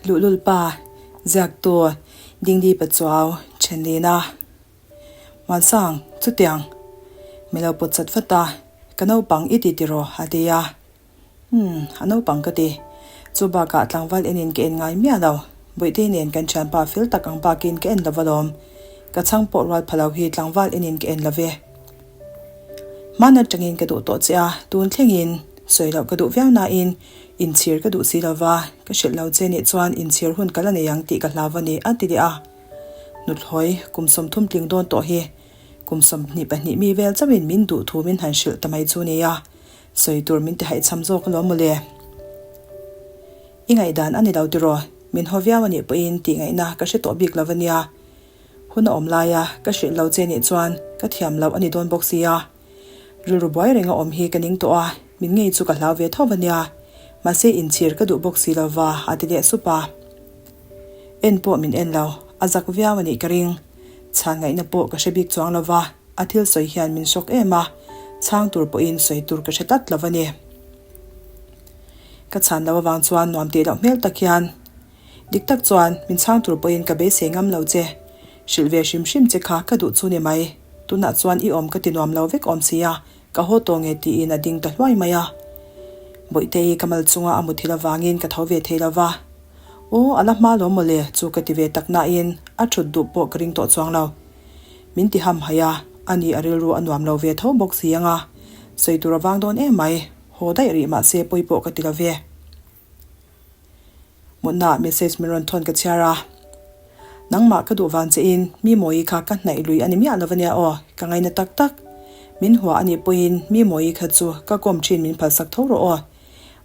Luhlul pa, ziaktu Dingdi Pachuau Thenlina. Muansang, chutiang. Mi lo pawt chat vat a, ka naupang i ti tiraw a ti a. Umm, a naupang ka ti. Chu bakah tlangval enin ka en ngai miah lo. Bawihtei nen kan thianpa fel tak ang bakin ka en lo alawm. Ka chhang pawh rual pha lo hi tlangval enin ka en lo ve. Hmaan atangin ka duh tawh che a, tun thlengin sawi loh ka duh viau nain inchhir ka duh si lo va, ka hrilh lo che nih chuan inchhir hun ka la nei ang tih ka hlau a ni a ti leh a. Nuthlawi, kum 30 tling dawn tawh hi kum 22 mi vel chauhin min duh thu min han hrilh ta mai chu nia, sawi tur min ti haihchham zawk alawm mawle. I ngaihdan a ni lo tiraw, min haw viau a nih pawhin tih ngaihna ka hre tawh bik lo a nia. Hun a awm laia ka hrilh lo che nih chuan ka thiam loh a ni dawn bawk sia. Rilru buai reng a awm hi ka ning tawh a, min ngei chu ka hlau ve tho va nia. Mahse inchhir ka duh bawk si lo va a ti leh sup a. En pawh min en lo, a zak viau a nih ka ring. Chhan ngaihna pawh ka hre bik chuang lo va, a thil sawi hian min hrawk em a, chhang tur pawhin sawi tur ka hre tlat lo va ni. Ka chhan loh avang chuan nuam tih loh hmel tak hian Dik tak chuan min chhang tur pawhin ka beisei ngam lo che. Hrilh ve hrim hrim che kha ka duh chu ni mai. Tunah chuan i awm ka ti nuam lo vek awm sia, ka haw tawh nge tiin a ding ta hluai mai a. Bawihtei ka mal chunga a muthilh avangin ka tho ve thei lo va. Aw, a la hma lo mawle chu ka ti ve tak nain a thut duh pawh ka ring tawh chuang lo. Min ti ham haih a, ani a rilru a nuam lo ve tho bawk si anga. Sawi tur a vang dawn em mai, haw daih rih mahse pawi pawh ka ti lo ve. Mutnaah message min rawn thawn ka chhiar a, Nangmah ka duh vang che in mi Mawi kha ka hnaih lui a ni miah lo ania aw, ka ngaina tak tak. Min hua a nih pawhin mi Mawi kha chu ka kawm thin min phalsak tho rawh aw.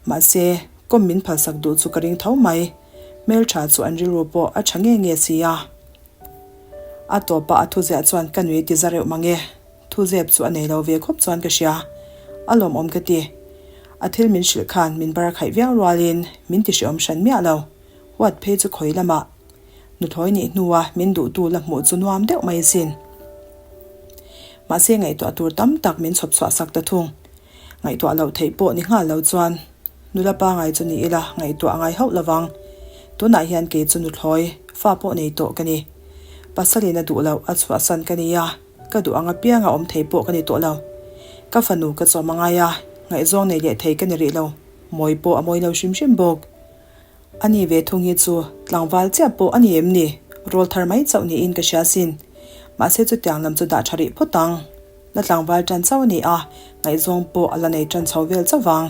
Mahse, kawm min phalsak duh chu ka ring tho mai. Hmeltha chu an rilru pawh a tha nge nge si a. A tawpah a thuziah chuan ka nui ti za reuh mang e. Thu zep chu a nei lo ve khawp chuan ka hria. A lawmawm ka ti. A thil min hrilh khan min bar khaih viau rualin min ti hreawm hran miah lo. Huat phei chu khawi lamah nuthlawi nih hnua min duhtu la hmuh chu nuam deuh mai sin. Mahse ngaihtuah tur tam tak min chhawp chhuah sak ta thung. Ngaihtuah loh theih pawh ni nghal lo chuan nula pangai chu ni ila ngaihtuah a ngai hauh lovang. Tunah hian kei chu nuthlawi fa pawh nei tawh ka ni. Pasalin a duh loh a chhuahsan ka ni a. Ka duh ang apianga awm thei pawh ka ni tawh lo. Ka fanu ka chawm a ngai a, ngaihzawng nei leh thei ka ni rih lo. Mawi pawh a mawi lo hrim hrim bawk. A ni ve thung hi chu tlangval chiah pawh a ni em ni? Rawl thar mai chauh niin ka hria sin. Mahse chutiang lam chu dah tha rih phawt ang. La tlangval tan chauh a ni a, ngaihzawng pawh a la nei tan chho vel chauh vang.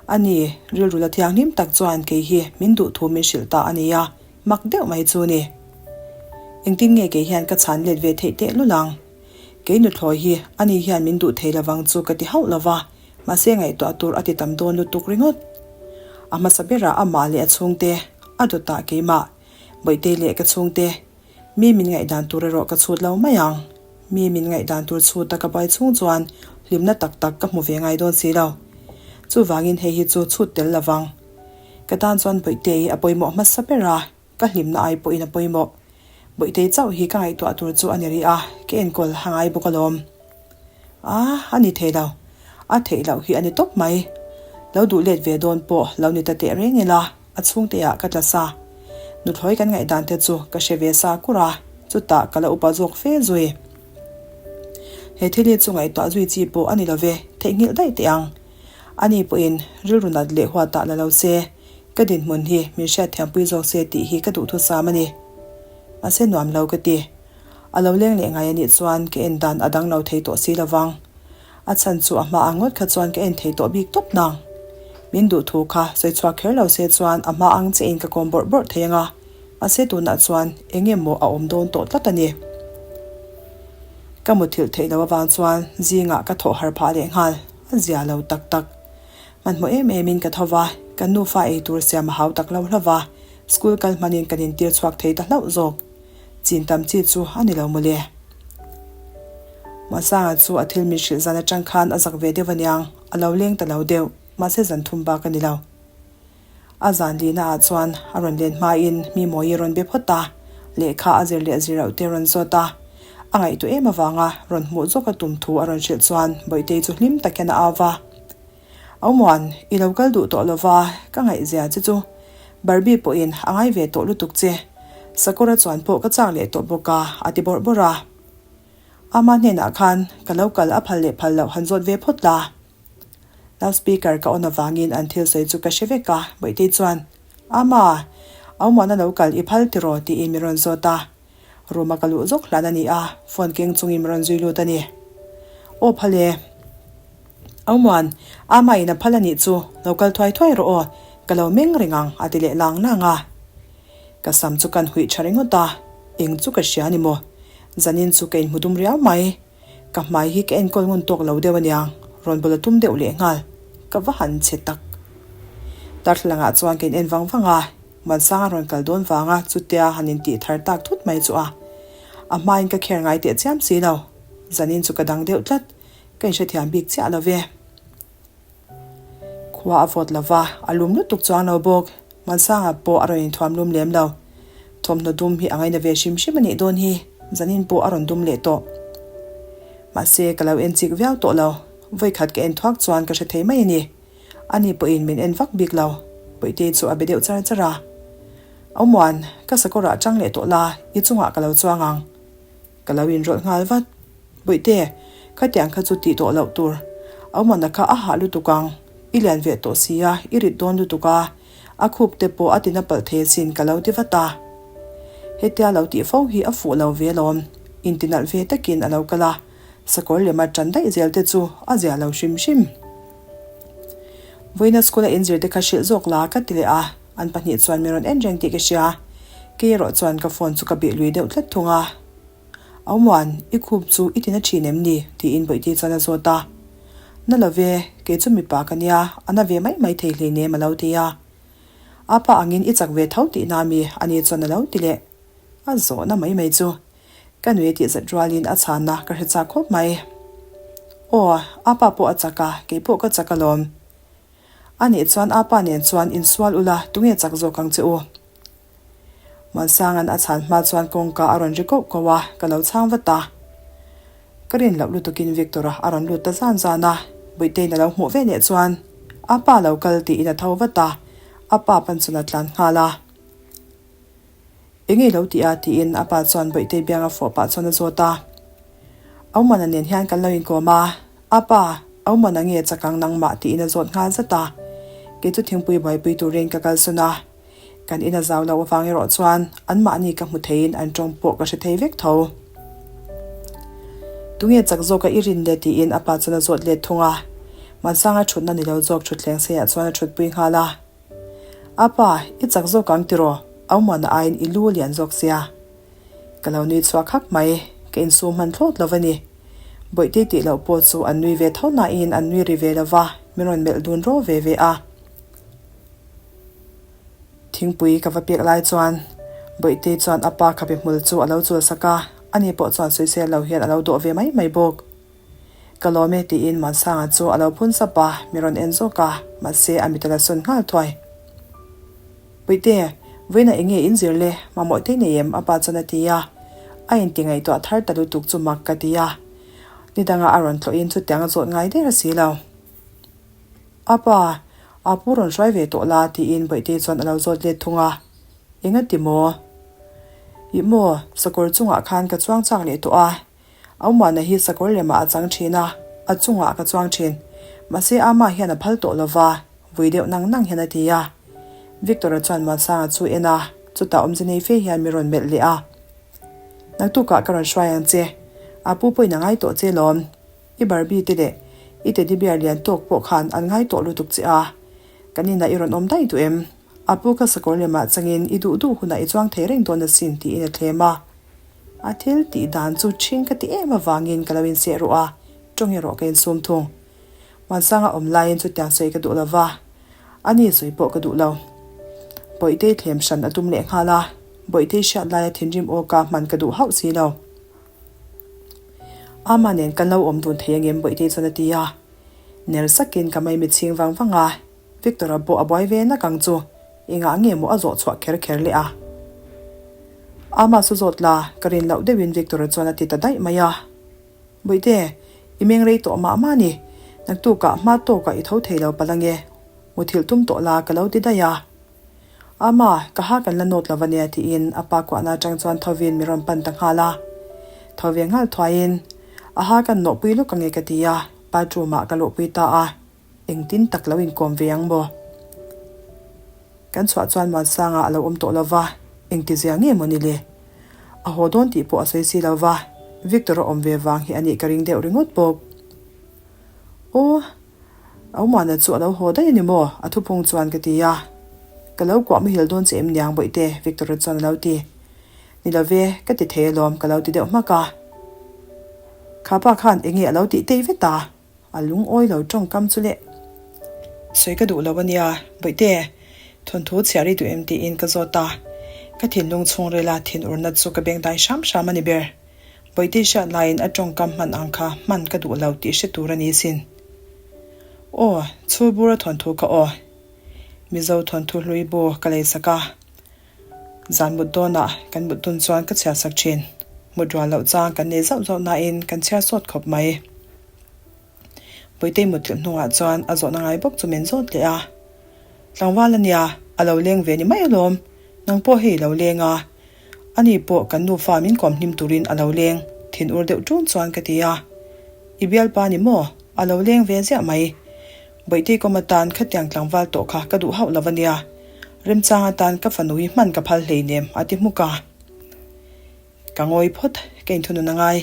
A ni, rilru la thianghlim tak chuan kei hi min duh thu min hrilh ta a nia. Mak deuh mai chu ni. Engtin nge kei hian ka chhan let ve theih teh lul ang? Kei nuthlawi hi ani hian min duh thei lovang chu ka ti hauh lova, mahse ngaihtuah tur a ti tam dawn lutuk ringawt. A hmasa berah amah leh a chhungte, a dawtah keimah, Bawihtei leh ka chhungte, mi min ngaihdan tur erawh ka chhut lo mai ang. Mi min ngaihdan tur chhuta ka buai chhung chuan hlimna tak tak ka hmu ve ngai dawn si lo. Chuvangin hei hi chu chhut tel lovang. Ka tan chuan Bawihtei a pawimawh hmasa ber a, ka hlimna ai pawhin a pawimawh. Bawihtei chauh hi ka ngaihtuah tur chu a ni rih a, ka enkawl a ngai bawk alawm. A, a ni thei lo. A theih loh hi a ni tawp mai. Lo duh let ve dawn pawh lo ni ta teh reng ila, a chhungte ah ka tla sa. Nuthlawi kan ngaihdan te chu ka hre ve sa kur a, chutah ka la upa zawk fe zui. He thil hi chu ngaihtuah zui chi pawh a ni lo ve, theihnghilh daih teh ang. Ani pawhin rilru nat leh huatah la lo se, ka dinhmun hi min hriatthiampui zawk se tih hi ka duhthusam a ni. Mahse nuam lo ka ti. A lo leng leh ngai anih chuan ka en dan a dang lo thei tawh si lovang. A chhan chu a hma ang ngawt kha chuan ka en thei tawh bik tawp nang. Min duh thu kha sawi chhuak kher lo se chuan a hma ang che in ka kawm bawrh bawrh thei anga, mahse tunah chuan eng emaw a awm dawn tawh tlat a ni. Ka muthilh theih loh avang chuan zingah ka thawh har phah leh nghal. A zia lo tak tak. Hmanhmawh em em in ka tho va, kan nufa ei tur siam a hau tak lo hlauh va, school kal hman in kan intir chhuak thei ta hlauh zawk. Chin tam chi chu a ni lo mawle. Muansanga chu a thil min hrilh zan atang khan a zak ve deuh aniang, a lo leng ta lo deuh, mahse zan thum bak a ni lo. A zan lihna ah chuan a rawn len hmain mi Mawi rawn be phawt a, lehkha a zir leh zir loh te rawn zawt a. A ngaihtuah em avanga rawn hmuh zawk a tum thu a rawn hrilh chuan Bawihtei chu hlim tak hian a au va. Au Muan, i lo kal duh tawh lo va, ka ngaihzia che chu. Barbie pawhin a ngai ve tawh lutuk che. Sakawra chuan pawh ka chak leh tawh bawk a, a ti bawrh bawrh a. Ama hnenah khan ka lo kal a phal leh phal loh han zawt ve phawt la. Loudspeaker ka on avangin an thil sawi chu ka hre vek a, Bawihtei chuan, Ama, Aumawn a lo kal i phal tiraw? tiin min rawn zawt a. Room a ka luh zawk hlan a ni a, phone keng chungin min rawn zui lut a ni. Aw phal e. Aumawn, Ama in a phal a nih chu, lo kal thuai thuai rawh aw, ka lo meng reng ang a ti leh lang lang a. Ka sam chu kan huih tha ringawt a, eng chu ka hria ni maw? Zanin chu ka inhmu dum riau mai. Ka hmai hi ka enkawl ngun tawk lo deuh aniang, rawn bawlh a tum deuh leh nghal. Ka va han che tak. Darthlalangah chuan ka in en vang vang a, Muansanga rawn kal dawn vanga chutia han intih thar tak thut mai chu a. A hmain ka kher ngai teh chiam si lo. Zanin chu ka dang deuh tlat, ka inhrethiam bik chiah lo ve. Khua a vawt lo va, a lum lutuk chuang lo bawk. Hmansanga pawh a rawn inthuam lum lem lo. Thawmhnaw dum hi a ngaina ve hrim hrim a nih dawn hi, zanin pawh a rawn dum leh tawh. Mahse, ka lo en chik viau tawh lo. Vawikhat ka en thuak chuan ka hre thei mai a ni. Ani pawhin min en vak bik lo. Puitei chu a be deuh char char a. Awmuan, ka sakawrah chang leh tawh la, i chungah ka lo chuang ang. Ka lo inrawlh nghal vat. Bawihte, khatiang kha chu tih tawh loh tur. Aumana kha a hah lutuk ang. I lian ve tawh si a, i rit dawn lutuk a. A khup te pawh a tina palh thei asin ka lo ti vat a. Hetia lo tih fo hi a fuh lo ve alawm. Intinalh ve takin a lo kal a, sakawr lema tan daih zel te chu a zia lo hrim hrim. Vawiina school a inzir te kha hrilh zawk la ka ti leh a, an pahnih chuan min rawn en reng tih ka hria. Kei erawh chuan ka phone chu ka bih lui deuh tlat thung a. Aumuan, i khup chu i tina thin em ni? tiin Bawihtei chuan a zawt a. Na lo ve, kei chu mipa ka nia, a na ve mai mai thei hleinem a lo ti a. A pa angin i chak ve tho tihna mi ani chuan a lo ti leh. A zawhna mai mai chu. Ka nui tih zat rualin a chhanna ka hre chak khawp mai. Aw, a pa pawh a chak a, kei pawh ka chak alawm. Anih chuan a pa nen chuan insual ula tunge chak zawk ang che u? Muansanga'n a chhan hma chuan kawngka a rawn ri koh koh a, ka lo chhang vat a. Ka rin loh lutukin Victor-a a rawn lut ta zan zan a, Buitei'n a lo hmuh ve leh chuan a pa lo kal tiin a tho vat a, a pa pan chuan a tlan nghal a. Enge i lo ti a? tiin a pa chuan Buitei bianga fawh pah chuan a zawt a. Aumana nen hian kan lo inkawm a, a pa, Aumana nge chakang nangmah tiin a zawt nghal zat a. Kei chu thingpui buaipui turin ka kalsawn a. Kan in a zau loh avang erawh chuan anmahni ka hmu theiin an tawng pawh ka hre thei vek tho. Tunge chak zawka i rin le tiin a pa chuan a zawt let thung a. Mansanga thutna ni lo zawk thutthleng seiah chuan a thutpui nghal a. A pa, i chak zawk ang tiraw? Aumuana aiin i lu lian zawk sia. Ka lo nui chhuak hak mai, ka insum hman thlawt lo a ni. Bawihte tih loh pawh chu an nui ve tho nain an nui ri ve lo va, min rawn melh dun rawh ve ve a. Thingpui ka va pek lai chuan Bawihtei chuan a pa khabe hmul chu a lo chul sak a, ani pawh chuan sawisel lo hian a lo dawh ve mai mai bawk. Ka lawm e tiin Muansanga chu a lo phun sap a, mi rawn en zawk a, mahse a mit a la sawn nghal thuai. Bawihtei, vawiinah eng nge in zir le? Mamawh te nei em? a pa chuan a ti a, a inti ngaihtuah thar ta lutuk chu mak ka ti a, nidanga a rawn tlawhin chutiang a zawt ngai der si lo. A pa, a pu rawn hruai ve tawh la tiin Bawihtei chuan a lo zawt let thung a. Eng a ti maw? Ih maw, sakawr chungah khan ka chuang chak leh tawh a. Aumuana hi sakawr lemah a chang thin a, a chungah ka chuang thin. Mahse Ama hian a phal tawh lo va, vui deuh nang nang hian a ti a. Victor-a chuan Muansanga chu en a, chutah awmze nei fe hian mi rawn melh leh a. Naktukah ka rawn hruai ang che. A pu pawhin a ngai tawh che lawm. I Barbie te leh i teddy bear lian tawk pawh khan an ngai tawh lutuk che a, kan inah i rawn awm daih duh em? A pu kha sakawr lemah changin i duh duh hunah i chuang thei reng dawn asin tiin a thlem a. A thil tih dan chu ṭhing ka ti em avangin ka lo inseh ruh a, ṭawng erawh ka insum thung. Muansanga awm laiin chutiang sawi ka duh lo va, ani sawi pawh ka duh lo. Bawihtei thlem hran a tum lehnghal a, Bawihtei hriat laia thinrim aw ka hman ka duh hauh si lo. Ama nen kan lo awm dun thei angem Bawihtei chuan a ti a. Ner sakin ka mai mitchhing vang vang a, Victor-a pawh a buai ve nak ang chu, engah nge maw a zawh chhuah kher kher leh a. Ama chu zawt la, ka rin loh deuhin Victor-a chuan a ti ta daih mai a. Bawihte, i meng rei tawh mah mah ni, naktukah hma tawkah i tho thei lo palh ange, muthilh tum tawh la ka lo ti daih a. Ama, ka ha kan la nawt lo ania tiin a pa kuahna atang chuan thovin mi rawn pan ta nghal a. Tho ve nghal thuaiin, A ha kan nawhpui lawk ange ka ti a, bathroom ah ka luhpui ta a. Engtin tak lo inkawm ve ang maw? Kan chhuah chuan Muansanga a lo awm tawh lo va, engtizia nge maw ni le? A haw dawn tih pawh a sawi si lo va, Victor a awm ve vang hi a nih ka ring deuh ringawt bawk. Aw, Aumuana chu a lo haw daih a ni maw? A thuphung chuan ka ti a. Ka lo kuah muhil dawn che em niang Bawihte? Victor-a chuan a lo ti. Ni lo ve, ka ti thei alawm ka lo ti deuh hmak a. Kha pa khan enge a lo tih tei vet a? A lungawi lo tawngkam chu le. Sawi ka duh lo a nia, Bawihte, thawnthu chhiar i duh em tiin ka zawt a. Ka thinlung chhungrila thinurna chu ka beng dai hram hram a ni ber. Bawihte hriat laiin a tawngkam hman ang kha hman ka duh lo tih hre tur a ni sin. Aw, chhulbura thawnthu ka aw. Mizo thawnthu hlui bu ka leisak a. Zan mut dawnah kan mut dun chuan ka chhiar sak thin. Mut rual loh chang kan nei zauh zauh nain kan chhiar sawt khawp mai. Puitei mutthilh hnungah chuan a zawhna ngai bawk chu min zawt leh a. Tlangval a nia, a lo leng ve ni mai alawm. Nang pawh hei i lo leng a. Ani pawh kan nufa min kawm hlim turin a lo leng, thin ur deuh ṭun chuan ka ti a. I bialpa ni maw? A lo leng ve ziah mai. Bawihte kawm atan khatiang tlangval tawh kha ka duh hauh lo a nia. Remchang atan ka fanu hi hman ka phal hleinem, a ti hmuk a. Ka ngawi phawt, ka inthunun a ngai.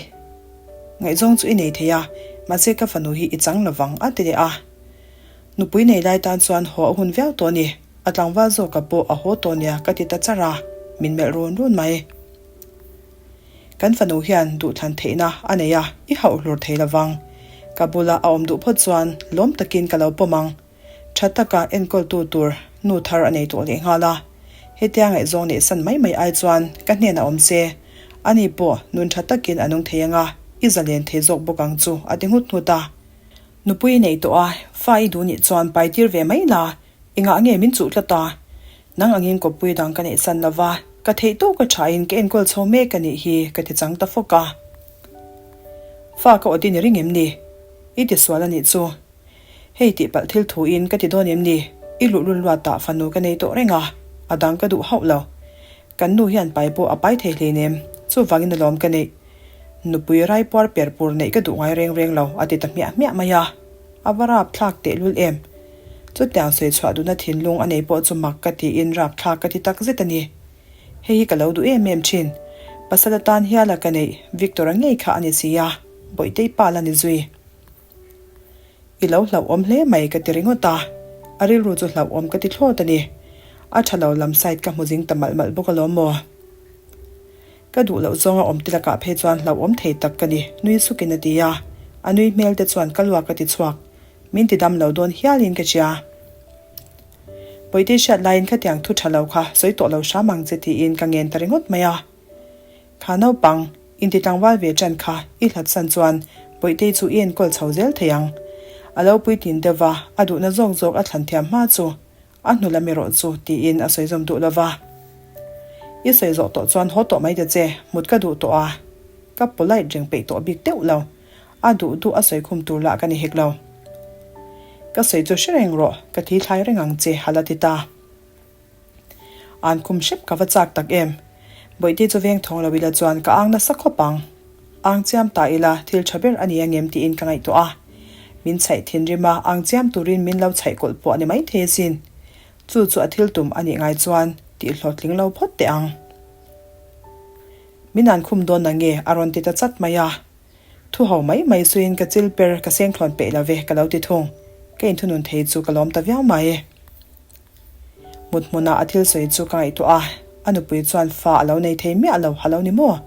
Ngaihzawng chu i nei thei a, mahse ka fanu hi i chang lovang, a ti leh a. Nupui nei lai tan chuan haw a hun viau tawh a ni, a tlangval zawka pawh a haw tawh nia ka ti ta char a, min melh run run mai. Kan fanu hian duhthlan theihna a nei a, i hauh hlur thei lovang. Ka bula a awm duh phawt chuan lawm takin ka lo pawm ang. Tha taka enkawltu tur nu thar a nei tawh lehnghal a. Hetia ngaihzawng neih san mai mai ai chuan ka hnenah awm se, ani pawh nun tha takin a nung thei ang a, i zalen thei zawk bawk ang chu a ti nghut nghut a. Nupui i nei tawh a, fa i duh nih chuan pai tir ve mai la, engah nge min chuh tlat a? Nang angin kawppui dang ka neih san lo va, ka theih tawk a thain ka enkawl chho mek a nih hi ka ti chang ta fawk a. Fa ka awt i ni ring em ni? I ti sual a nih chu. Hei tih palh thil thu in ka ti dawn em ni? I luhlul luatah fanu ka nei tawh reng a, a dang ka duh hauh lo. Kan nu hian pai pawh a pai thei hleinem, chuvangin alawm ka neih. Nupui raipuar per pur neih ka duh ngai reng reng lo, a ti ta hmiah hmiah mai a. A va rapthlak tehlul em? Chutiang sawi chhuah duhna thinlung a nei pawh chu mak ka tiin rapthlak ka ti tak zet a ni. Hei hi ka lo duh em em thin. Pasal atan hiala ka neih Victor-a ngei kha a ni si a, Bawihtei pa la ni zui. I lo hlauhawm hle mai ka ti ringawt a, a rilru chu hlauhawm ka ti thlawt a ni. A tha lo lam side ka hmu zing ta malh malh bawk alawm maw. Ka duh loh zawnga awm te lakah phei chuan hlauhawm thei tak ka ni, nui sukin a ti a. A nui hmel te chuan ka luak a ti chhuak. Min ti dam lo dawn hialin ka hria. Pawite hriat laiin khatiang thu tha lo kha sawi tawh lo hram ang che tiin ka ngen ta ringawt mai a. Kha naupang, inti tlangval ve ṭan kha i hlat san chuan Bawihtei chu i enkawl chho zel thei ang. A lo puitlin deuh va, a duhna zawk zawk a thlan thiam hma chu a hnu lam erawh chu tiin a sawi zawm duh lo va. I sawi zawh tawh chuan haw tawh mai ta che, mut ka duh tawh a. Ka polite reng peih tawh bik deuh lo. A duh duh a sawi khum tur lah ka ni hek lo. Ka sawi chu hre reng rawh, ka thi thlai reng ang che, a la ti ta. An khum hrep ka va chak tak em? Bawihte chu veng thawng lo ila chuan ka ang nasa khawp ang. Ang chiam ta ila thil tha ber a ni angem tiin ka ngaihtuah a. Min chhaih thinrim a, ang chiam turin min lo chhaih kawlh pawh a ni maithei asin. Chu chu a thil tum a nih ngai chuan tih hlawhtling lo phawt teh ang. Min an khum dawn nange a rawn ti ta chat mai a. Thu ho mai mai suiin ka chil per ka seng thlawn peih lo ve ka lo ti thung. Ka inthunun thei chu ka lawm ta viau mai. Mut hmunah a thil sawi chu ka ngaihtuah a, a nupui chuan fa a lo nei thei miah lo a lo ni maw?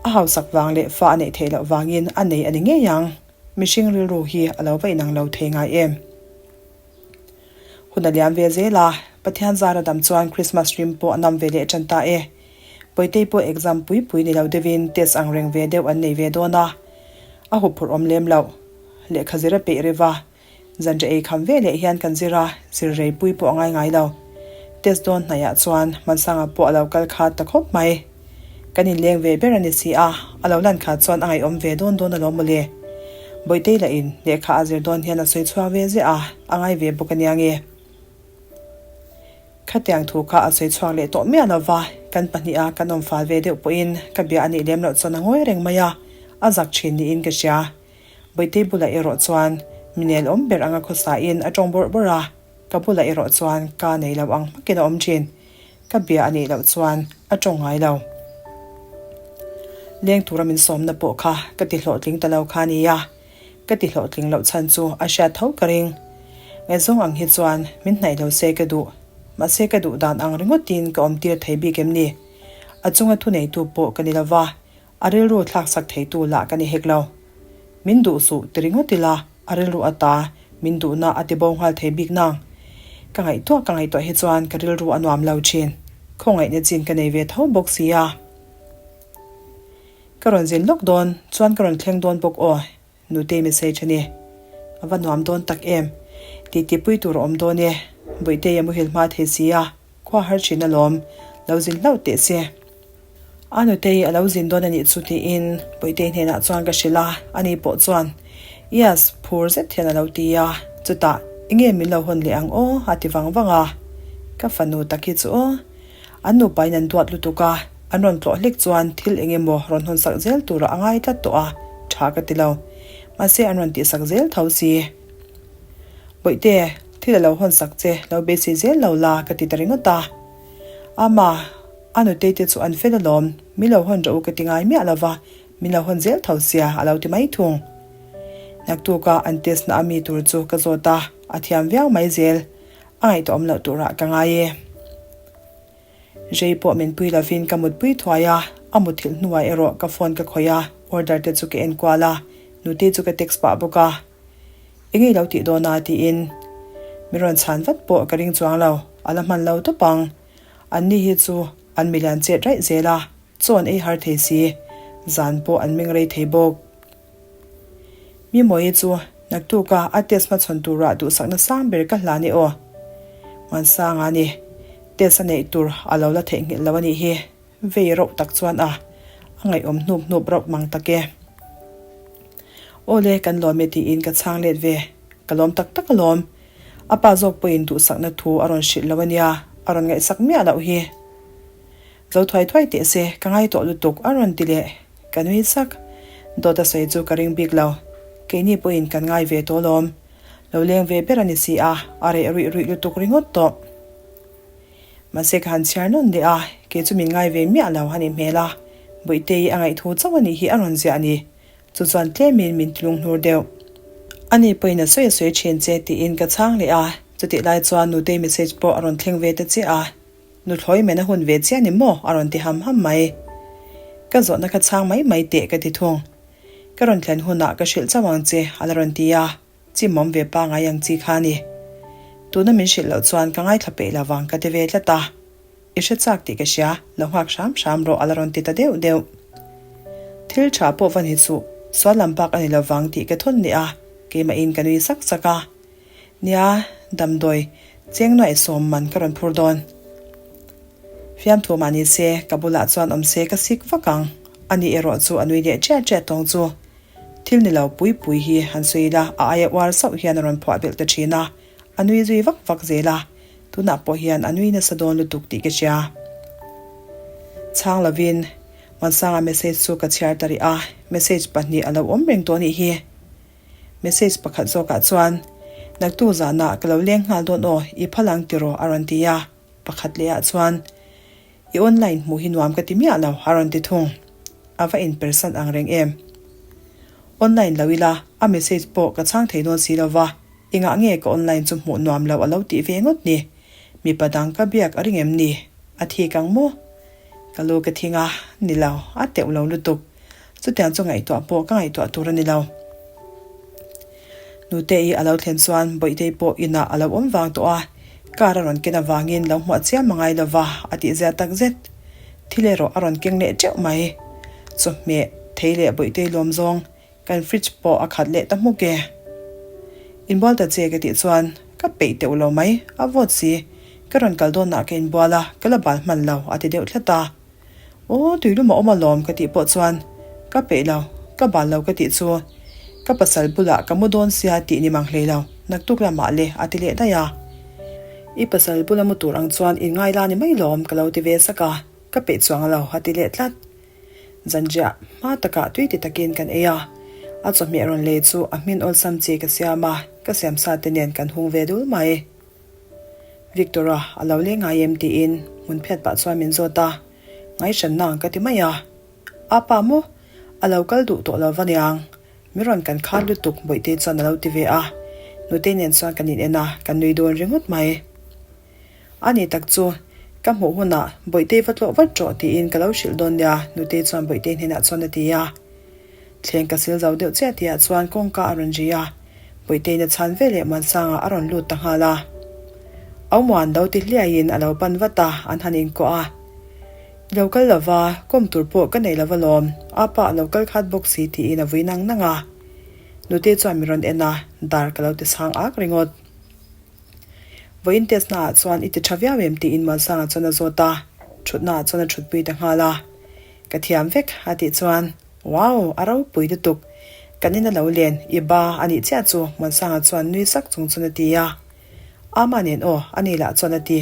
A hausak vang leh fa a neih theih loh vangin a nei a ni ngei ang. Mihring rilru hi a lo va inang lo thei ngai em? Hun a liam ve zel a, Pathian zara dam chuan Christmas rim pawh a nam ve leh tan ta e. Pawitei pawh exam pui pui ni lo deuhin test ang reng ve deuh an nei ve dawn a, a huphurh awm lem loh. Lehkha zir a peih reuh a, Zanriah ei kham ve leh hian kan zir a, zir rei pui pawh a ngai ngai lo. Test dawn hnaihah chuan Hmansanga pawh a lo kal khat ta khawp mai. Kan inleng ve ber a ni si a, a lo lan khat chuan a ngaihawm ve dawn dawn alawm mawle. Bawihtei lah in lehkha a zir dawn hian a sawi chhuak ve ziah a, a ngai ve bawk ania nge. Khatiang thu kha a sawi chhuak leh tawh miah lo va, kan pahniha kan awm fal ve deuh pawhin ka bia a nih lem loh chuan a ngawi reng mai a, a zak thin niin ka hria. Bawitei bulah erawh chuan mi nel awm ber anga khawsain a tawng bawrh bawrh a, ka bulah erawh chuan ka nei lo ang hmakin a awm thin. Ka bia a nih loh chuan a tawng ngai lo. Leng tura min sawmna pawh kha ka ti hlawhtling ta lo kha a nia. Ka ti hlawhtling loh chhan chu a hriat tho ka ring. Ngaihzawng ang hi chuan min hnaih lo se ka duh. Mahse ka duh dan ang ringawtin ka awm tir thei bik em ni? A chunga thuneitu pawh ka ni lo va, a rilru thlaksak theitu lah ka ni hek lo. Min duh suh ti ringawt ila a rilru ata min duhna a ti bo nghal thei bik nang. Ka ngaihtuah ka ngaihtuah hi chuan ka rilru a nuam lo thin. Khawngaihna chin ka nei ve tho bawk sia. Ka rawn zin lawk dawn chuan ka rawn thleng dawn bawk aw, Nutei message a ni. A va nuam dawn tak em? Titipui tur a awm dawn e, Bawihtei a muhil hma thei si a, khua har thin alawm, lo zin hlauh teh se. A Nutei a lo zin dawn a nih chu tiin Bawihtei hnenah chuan ka hrilh a, ani pawh chuan, Yes, phur zet hian a lo ti a, chutah, Enge min lo hawn leh ang aw? a ti vang vang a, ka fanu tak hi chu aw. An nupain an duat lutuk a, an rawn tlawh hlek chuan thil eng emaw rawn hawn sak zel turah a ngai tlat tawh a, tha ka ti lo. Mahse an rawn tihsak zel tho si. Bawihte, thil a lo hawn sak che, lo beisei zel lo la ka ti ta ringawt a. Ama, a nutei te chu an fel alawm, min lo hawn rawh u ka ti ngai miah lo va, min lo hawn zel tho sia a lo ti mai thung. Naktuka an test na a mi tur chu ka zawt a, a thiam viau mai zel. A ngaihtuahawm loh turah ka ngai e. Rei pawh min pui lovin ka mutpui thuai a, a muthilh hnuah erawh ka phone ka khawih a, order te chu ka en kual a, nutei chu ka text pah bawk a. Eng nge i lo tih dawn a? tiin min rawn chhan vat pawh ka ring chuang lo, a la hman lo tawp ang. Anni hi chu an milian chet raih zel a, chaw an ei har thei si, zan pawh an meng rei thei bawk. Mi Mawii chu naktuka a test hmachhawn turah duhsakna sang ber ka hlan e aw. Muansanga ni, test a neih tur a lo la theihnghilh lo a nih hi, vei rauh tak chuan a a ngaihawm hnup hnup rauh mang tak e. Aw le, kan lawm e tiin ka chhang let ve, ka lawm tak tak alawm. A pa zawk pawhin duhsakna thu a rawn hrilh lo a nia, a rawn ngaihsak miah loh hi. Zo thuai thuai teh se, ka ngai tawh lutuk a rawn ti leh. Ka nui sak. Dawt a sawi chu ka ring bik lo. Keini pawhin kan ngai ve tawh alawm. Lo leng ve ber a ni si a, a reh ruih ruih lutuk ringawt tawh. Mahse ka han chhiar nawn leh a, kei chu min ngai ve miah lo a nih hmel a. Bawihtei a ngaihthu chauh a nih hi a rawn ziah a ni. Chu chuan tlemin min tilung hnur deuh. Ani pawhin a sawi a sawi thin che tiin ka chhang leh a, chutih lai chuan Nutei message pawh a rawn thleng ve ta chiah a. Nuthlawi men a hun ve chiah ni maw? a rawn ti ham ham mai. Ka zawhna kha chhang mai mai teh ka ti thung. Ka rawn thlen hunah ka hrilh chauh ang che a la rawn ti a, chimawm ve pangai ang chi kha a ni. Tuna min hrilh loh chuan ka ngaithla peih lo vang ka ti ve tlat a. I hre chak tih ka hria, lo nghak hram hram rawh a la rawn ti ta deuh deuh. Thil tha pawh va ni suh, sual lam bak a ni lo vang tih ka thawn leh a, keimahin ka nui sak sak a. Nia, damdawi cheng nuaih sawm man ka rawn phur dawn. Fiamthu mah ni se, ka bulah chuan awm se ka sik vak ang. Ani erawh chu a nui leh ṭiah ṭiah tawng chu. Thil ni lo pui pui hi han sawi ila, a aia uar sauh hian a rawn phuah belh ta ṭhin a, a nui zui vak vak zel a, tunah pawh hian a nui nasa dawn lutuk tih ka hria. Chhang lovin Muansanga message chu ka chhiar ta rih a, message pahnih a lo awm reng tawh anih hi. Message pakhat zawkah chuan, Naktu zanah ka lo leng nghal dawn aw, i phal ang tiraw a rawn ti a. Pakhat lehah chuan, I online hmuh hi nuam ka ti miah lo a rawn ti thung. A va inpersan ang reng em? Online lo ila, a message pawh ka chhang thei dawn si lo va, engah nge ka online chu hmuh nuam lo a lo tih ve ngawt ni? Mipa dang ka biak a ring em ni? A thik ang maw? Ka lu ka thing a, ni lo, a teuh lo lutuk. Chutiang chu ngaihtuah pawh ka ngaihtuah tur a ni lo. Nute-i a lo thlen chuan Bawihtei pawh inah a lo awm vang tawh a, car a rawn ken avangin lo hmuah chiam a ngai lo va, a tihzia tak zet. Thil erawh a rawn keng leh teuh mai. Chawhmeh, thei leh Bawihtei lawm zawng kan fridge pawh a khat leh ta hmuk e. Inbual ta che ka tih chuan ka peih teuh lo mai, a vawt si. Ka rawn kal dawnah ka inbual a, ka la bal hman lo, a ti deuh tlat a. Aw, tuilum a awm alawm ka tih pawh chuan ka peih lo, ka bal lo ka tih chu ka pasal bulah ka mu dawn sia tih ni mang hlei lo, naktuk lamah le a ti leh daih a. I pasal bula mu tur ang chuan in ngai la ni mai lawm ka lo ti ve sak a, ka peih chuang lo a ti leh tlat. Zanriah hma takah tui ti takin kan ei a, a chawhmeh rawn lei chu a hmin awlsam chi ka siam a, ka siam sa te nen kan hung ve dul mai. Victor-a a lo leng ngai em tiin hmun phiat pah chuan min zawt a, ngaihhran nang ka ti mai a. A pa maw? A lo kal duh tawh lo va niang. Mi rawn kan khat lutuk Bawihtei chuan a lo ti ve a, Nutei nen chuan kan in en a, kan nui dawn ringawt mai. A ni tak chu, ka hmuh hunah Bawihtei va tlawh vat rawh tiin ka lo hrilh dawn nia Nutei chuan Bawihtei hnenah chuan a ti a. Thleng ka sil zo deuh chiah tihah chuan kawngka a rawn ri a, Bawihteiin a chhan ve leh Muansanga a rawn lut ta nghal a. Au Muan lo ti hliaiin a lo pan vat a, an han inkuah a. I lo kal lova, kawm tur pawh ka nei lova lawm, apa a lo kal khat bawk si tiin a vui nang nang a. Nute chuan min rawn en a, dar ka lo ti sang ak ringawt. Vawiin test na ah chuan i ti tha viau em tiin Muansanga chuan a zawt a, thutna ah chuan a thutpui ta nghal a. Ka thiam vek a tih chuan, Wow, a ropui lutuk. Kan in a lo len, i ba a nih chiah chu Muansanga chuan nui sak chung chuan a ti a. Ama nen aw, a ni lah chuan a ti.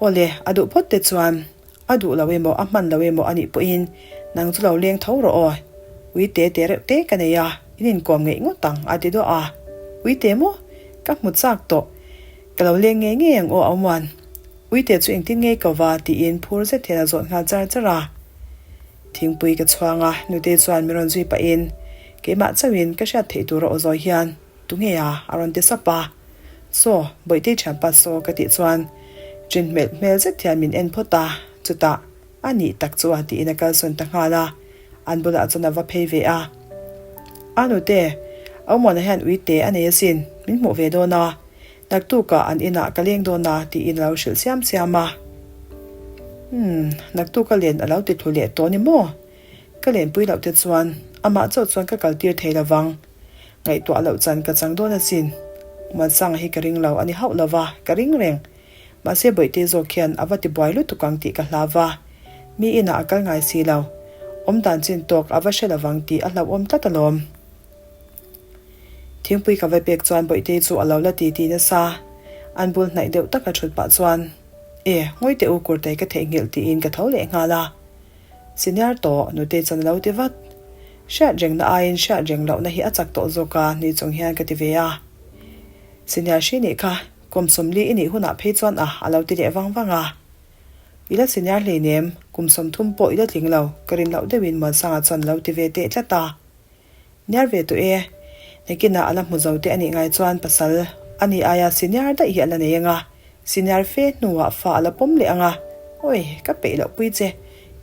Aw le, a duh phawt te chuan a duh lo emaw a hman lo emaw a nih pawhin nang chu lo leng tho rawh aw. Ui te te reuh te ka nei a, in inkawm ngeih ngawt ang a ti duah a. Ui te maw? Ka hmu chak tawh. Ka lo leng ngei ngei ang aw Amuan. Ui te chu engtin ngei ko va tiin phur zet hian a zawt nghal char char a. Thingpui ka chhuang a, nute chuan min rawn zui pahin keimah chauhin ka hriat theih tur a aw zawi hian Tunge a? a rawn ti sap a. Saw, Bawihtei thianpa saw ka tih chuan rin hmelh hmel zet hian min en phawt a, chutah a nih tak chu a tiin a kalsawn ta nghal a, an bulah chuan a va phei ve a. A nute, Aumuana hian uite a nei asin, min hmuh ve dawn a, naktukah an inah ka leng dawn a tiin a lo hrilh siam siam a. Umm, naktuk a len a lo ti thlu leh tawh ni maw? Ka lenpui loh te chuan amah chauh chuan ka kaltir thei lo vang. Ngaihtuah loh chan ka chang dawn asin. Muansanga hi ka ring lo a ni hauh lo va, ka ring reng. Mahse Bawihte zawk hian a va ti buai lutuk ang tih ka hlau va. Mi inah a kal ngai si lo. Awm dan chin tawk a va hre lo vang tih a hlauhawm tlat alawm. Thingpui ka va pek chuan Bawihte chu a lo la ti ti nasa. An bul hnaih deuh taka thut pah chuan, E, ngawi teh u kurtai ka theihnghilh tiin ka tho leh nghal a. Senior tawh, nutei chuan a lo ti vat. Hriat rengna aiin hriat reng lohna hi a chak tawh zawk a, nui chung hian ka ti ve a. Senior hri nih kha, kum sawmli i nih hunah phei chuan a, a lo ti leh vang vang a. I la senior hleinem, kum 30 pawh i la tling lo, ka rin loh deuhin Muansanga chuan a lo ti ve teh tlat a. Niar ve tawh e. Nakinah a la hmu zo te a nih ngai chuan pasal a ni aia senior daih hi a la nei ang a, senior fe hnuah fa a la pawm leh ang a, Awi, ka peih loh pui che,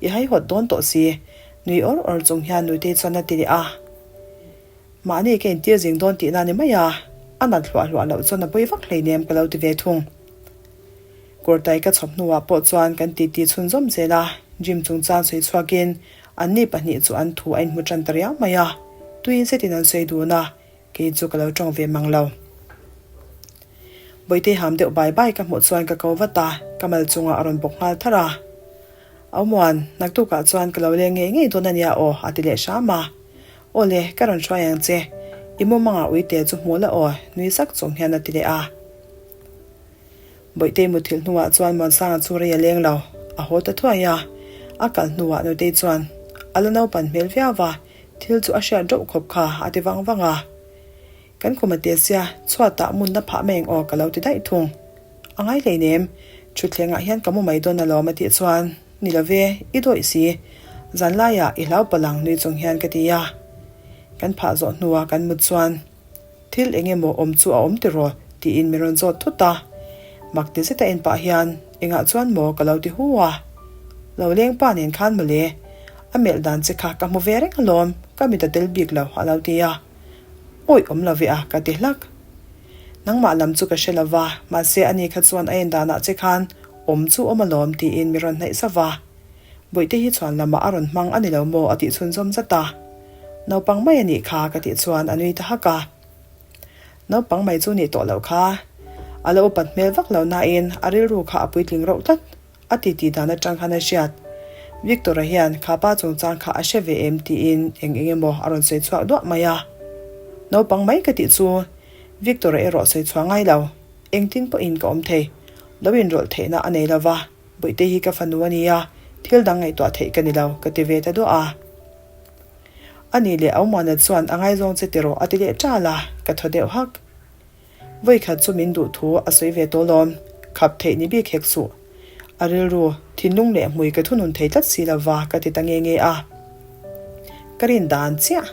i haihawt dawn tawh si, nui awr awr chung hian Nutei chuan a ti leh a. Mahni ka intir zing dawn tihna ni mai a, a nat hluah hluah loh chuan a pawi vak hleinem ka lo ti ve thung. Kurtai ka chhawp hnuah pawh chuan kan titi chhunzawm zel a, gym chungchang sawi chhuakin anni pahnih chu an thu a inhmu tan ta riau mai a, tui zetin an sawi dun a, kei chu ka lo tawng ve mang lo. Bawihte ham deuh bai bai ka hmuh chuan ka ko vat a, ka mal chungah a rawn bawk nghal thar a. Aumuan, naktukah chuan ka lo leng ngei ngei dawn a nia aw, a ti leh hram a. Aw le, ka rawn hruai ang che, i mumangah uite chu hmuh la aw, nui sak chung hian a ti leh a. Bawihtei muthilh hnuah chuan Muansanga chu rei a leng lo, a haw ta thuai a. A kal hnuah Nutei chuan, A la naupan hmel viau va, thil chu a hriat reuh khawp kha, a ti vang vang a. Kan kum a te sia, chhuatah munna phah mai ang aw ka lo ti daih thung. A ngai hleinem, thutthlengah hian ka mu mai dawn alawm a tih chuan, Ni lo ve, i dawih si, zanlaiah i hlau palh ang nui chung hian ka ti a. Kan phah zawh hnuah kan mut chuan, Thil eng emaw awm chu a awm tiraw? tiin min rawn zawt thut a. Mak ti zeta en pah hian, Engah chuan maw ka lo ti hu a. Lo leng pa nen khan mawle, a melh dan che kha ka hmu ve reng alawm, ka mit a tel bik lo a lo ti a. Awih awm lo ve a ka ti hlak. Nangmah lam chu ka hre lo va, mahse ani kha chuan a en danah che khan awm chu awm alawm tiin min rawn hnaih zauh va. Bawihte hi chhuan lamah a rawn hmang a ni lo maw a tih chhunzawm zat a. Naupang mai a nih kha ka tih chuan a nui ta hak a. Naupang mai chu nih tawh loh kha. A la upat hmel vak lo nain a rilru kha a puitling rauh tlat a ti tih dan atang khan a hriat. Victor-a hian kha pa chungchang kha a hre ve em tiin eng eng emaw a rawn sawi chhuak duah mai a. Naupang mai ka tih chu Victor-a erawh sawi chhuah ngai lo. Engtin pawhin ka awm thei. Lo inrawlh theihna a nei lo va, Bawihte hi ka fanu a nia, thil dang ngaihtuah theih ka ni lo, ka ti ve ta duah a. A nih leh Aumuana chuan a ngaizawng che tiraw a ti leh ṭal a, ka thaw deuh hak. Vawikhat chu min duh thu a sawi ve tawh lawm, khap theih ni bik hek suh. A rilru, thinlung leh hmui ka thunun thei tlat si lova ka ti ta nge nge a. Ka rin dan chiah.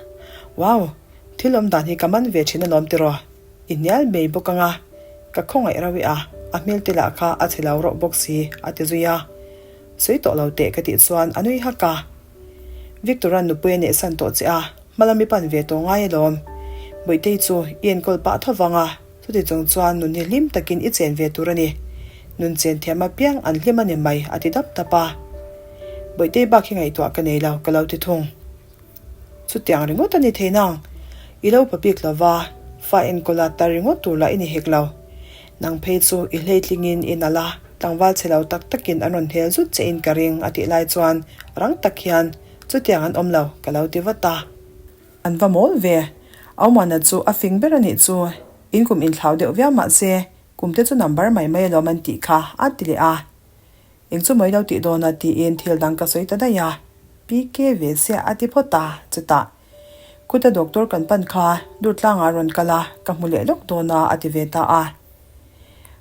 Wow! Thil awm dan hi ka man ve thin alawm tiraw? I hnial mai bawk anga, ka khawngaih rauh i a, a hmel te lah kha a chhe lo rawh bawk si a ti zui a. Sawi tawh lo teh ka tih chuan a nui hak a. Victor-a'n nupui a nehsan tawh che a, hmalam i pan ve tawh ngai alawm. Bawihtei chu i enkawl pah tho vang a, chuti chung chuan nun hi hlim takin i chen ve tur a ni. Nun chen thiam apiang an hlim a ni mai a ti dap dap a. Bawihtei bak hi ngaihtuah ka nei lo ka lo ti thung. Chutiang ringawt a ni thei nang. I lo pa bik lo va, fa enkawl a tar ringawt tur lah i ni hek lo. Nang phei chu i hleitlingin i nalh a, tlangval chhe lo tak takin an rawn hel zut che in ka ring a tih lai chuan rang tak hian chutiang an awm lo ka lo ti vat a. An va mawl ve. Aumana chu a fing ber a nih chu. In kum inthlau deuh viau mah se, kum te chu number mai mai alawm an tih kha a ti leh a. Eng chu mai lo tih dawn a tiin thil dang ka sawi ta daih a, PK ve siah a ti phawt a, chutah Khuta doctor kan pan kha Durtlangah rawn kal a, ka hmu leh lawk dawn a a ti ve ta a.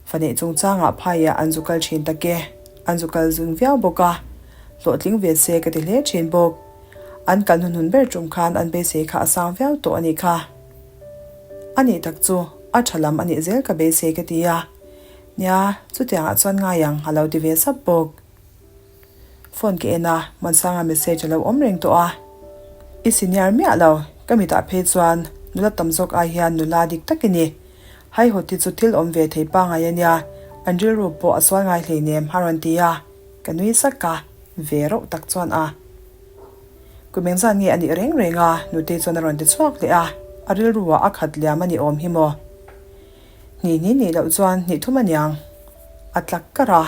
Faneih chungchangah phaiah an zu kal thin tak e, an zu kal zung viau bawk a, hlawhtling ve se ka ti hle thin bawk. An kal hnuhnun ber tum khan an beisei kha a sang viau tawh a nih kha. A nih tak chu a tha lam a nih zel ka beisei ka ti a. Nia, chutiangah chuan ngai ang, a lo ti ve sap bawk. Phone ka en a, Muansanga message a lo awm reng tawh a. I senior miah lo, ka mitah phei chuan nula tam zawk ai hian nula dik tak i ni. Haihawt hi chu thil awm ve thei pangai a nia, an rilru pawh a sual ngai hleinem a rawn ti a, ka nui sak a, ve rauh tak chuan a. Kum engzat nge a nih reng reng a, Nutei chuan a rawn ti chhuak leh a, a rilruah a khat liam a ni awm hi maw? Hnih hnih nih loh chuan hnih thum aniang. A tlak kar a,